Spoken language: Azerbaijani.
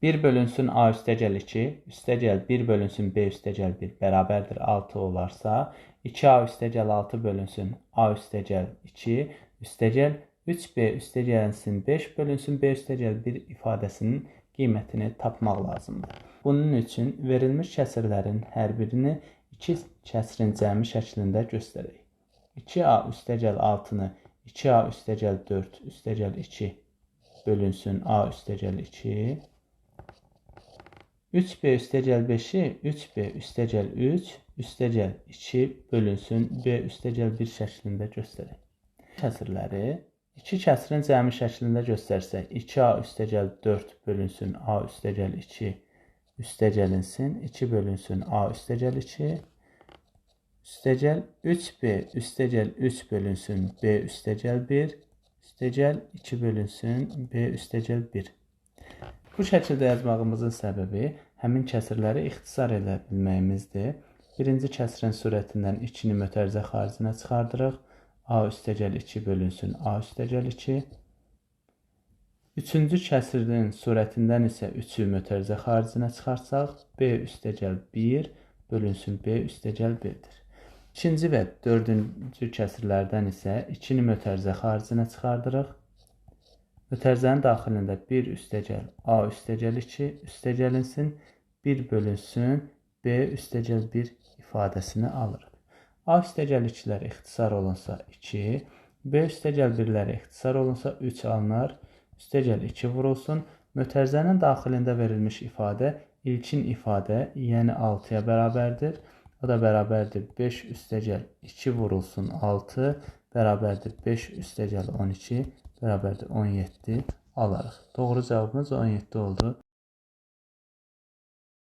1 bölünsün A üstəgəl 2, üstəgəl 1 bölünsün B üstəgəl 1 bərabərdir 6 olarsa, 2A üstəgəl 6 bölünsün A üstəgəl 2, üstəgəl 3B üstəgəlsin 5 bölünsün B üstəgəl 1 ifadəsinin qiymətini tapmaq lazımdır. Bunun üçün verilmiş kəsirlərin hər birini 2 kəsirin cəmi şəklində göstərək. 2A üstəgəl 6-nı 2A üstəgəl 4 üstəgəl 2 bölünsün A üstəgəl 2, 3B üstəgəl 5-i 3B üstəgəl 3 üstəgəl 2 bölünsün B üstəgəl 1 şəklində göstərək. Kəsirləri 2 kəsirin cəmi şəklində göstərsək 2A üstəgəl 4 bölünsün A üstəgəl 2 üstəgəlinsin 2 bölünsün A üstəgəl 2 üstəgəl 3B üstəgəl 3 bölünsün B üstəgəl 1 üstəgəl 2 bölünsün B üstəgəl 1. Bu şəkildə yazmağımızın səbəbi həmin kəsirləri ixtisar edə bilməyimizdir. Birinci kəsirin surətindən 2-ni mötərizə xaricinə çıxardırıq. A üstəgəl 2 bölünsün A üstəgəl 2. Üçüncü kəsirin surətindən isə 3-ü mötərizə xaricinə çıxartsaq, B üstəgəl 1 bölünsün B üstəgəl 1-dir. İkinci və dördüncü kəsirlərdən isə 2-ni mötərizə xaricinə çıxardırıq. Mötərizənin daxilində 1 üstəgəl A üstəgəl 2 üstəgəlinsin 1 bölünsün B üstəgəl 1 ifadəsini alırıq. A üstəgəl 2-lər ixtisar olunsa 2, B üstəgəl 1-lər ixtisar olunsa 3 alınar, üstəgəl 2 vurulsun. Mötərizənin daxilində verilmiş ifadə ilkin ifadə, yəni 6-ya bərabərdir. O da bərabərdir 5 üstəgəl 2 vurulsun 6 bərabərdir 5 üstəgəl 12 bərabərdir 17 alarıq. Doğru cavabımız 17 oldu.